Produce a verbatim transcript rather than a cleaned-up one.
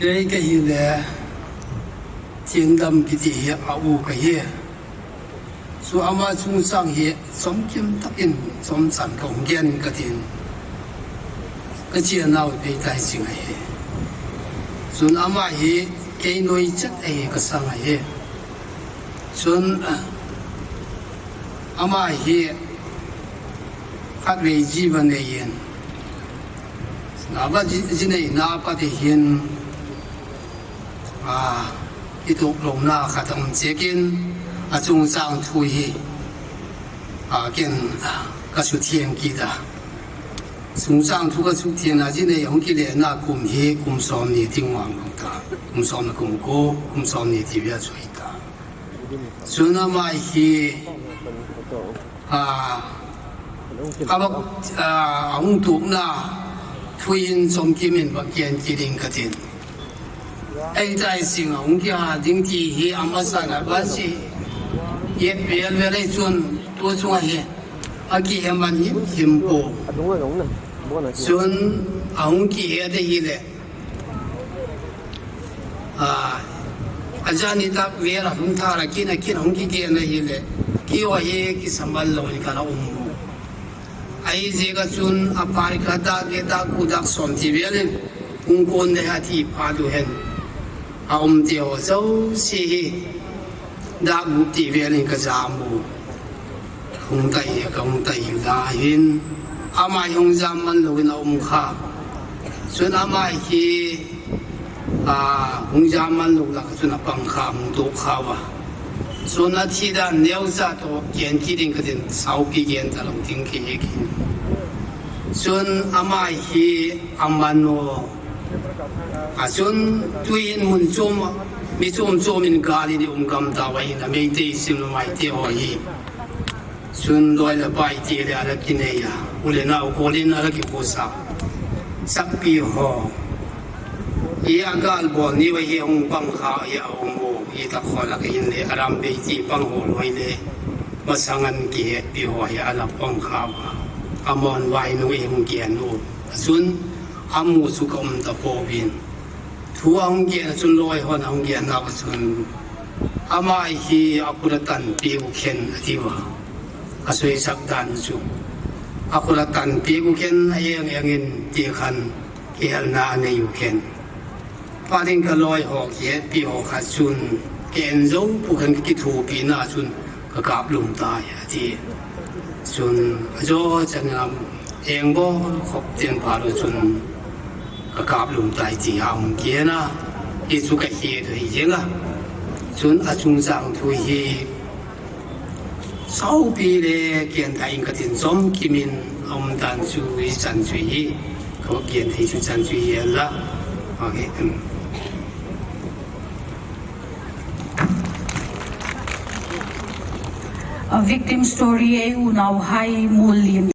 Kei kahi le, Thiendam kiti hi a u kahi. Chu ama chungchang hi chomkim takin chomchan kahung gen katin. Ka chianau Peitai Sing ahi. Chun ama hi kei noi chet ahi, ka sang ahi. Chun ama hi khatvei ji va nei in, na va ji, ji nei na pa ti hin, a, kitup louna khat um chekin, a chungchang thu hi, a, ken, a, ka sutheng kit a. Chungchang thu ka sutheng a, ji nei hung kile na kum hi, kum som ni ti ngwang ta. Kum som na kum ko, kum som ni ti via chu hi ta. Chun ama hi, a, a bak, a, a hung tukna thu in chomkim in bak kian kiding katin. Peitai Sing a hung kia ding ti hi ama sana ba si. Ye pel ve lei chun tu chunga hi. A kihe man him him po. Chun a hung kihe te hi le. A, a jani tak vel a hung thar a kin a kin hung kigen a hi le. Kio hi kisamal lo in ka la um. Ahi jeh a chun a par ka dak ge dak ku dak som ti vel in hung kon de ha ti pa du hen. A um ti ho zo si hi dak gup ti vel in ka jam u. Hung tai, ka hung tai la hin. Ama hi hung jam man lo in a um kha. Chun ama hi, a, hung jam man lo la chun a pang kha, hung to kha va. Chun a thi dan neo sa to gen kiding katin saupi gen ta lo ding ki he kin. Chun ama hi a man o. A chun tuin mun chom, mi chom chom in gal in um gam ta va in a Meitei sim lo mai te ho hi. Chun loi le pai ti le a la kinei a. U le nau kol in a la kikhusa. Sakpi ho. I a gal bol ni va hi hung pang kha hi a um u. I ta kho la ka in le a ram bei ti pang ho loi le. Masang an kihetpi ho hi a la pang kha va. A mon vai nu i hung kian u. Chun a mu chu ka um ta po vin. Thu a hung gen a chun loi hon a hung gen na va chun. Ama hi a kut a tan pi u khen a ti va. A soi sak dan u chu. A kut a tan pi u khen a eng eng in ti khan kihelna a nei u khen. Pa ding ka loi ho kihetpi ho kha chun ken zo pu khan kithupi na chun ka kap lum tai a ti. Chun a jo chan lam eng bo khop ten pa lo chun ka kap lum tai ti ha hung kian a. Hi chu ka hi tu hi jeng a. Chun a chungchang thu hi saupi le kian thai in katin chomkim in a um dan chu hi chan chu hi. Ka kian thei chu chan chu hi la. Okay. Um. A victim story ei unau hai mul lim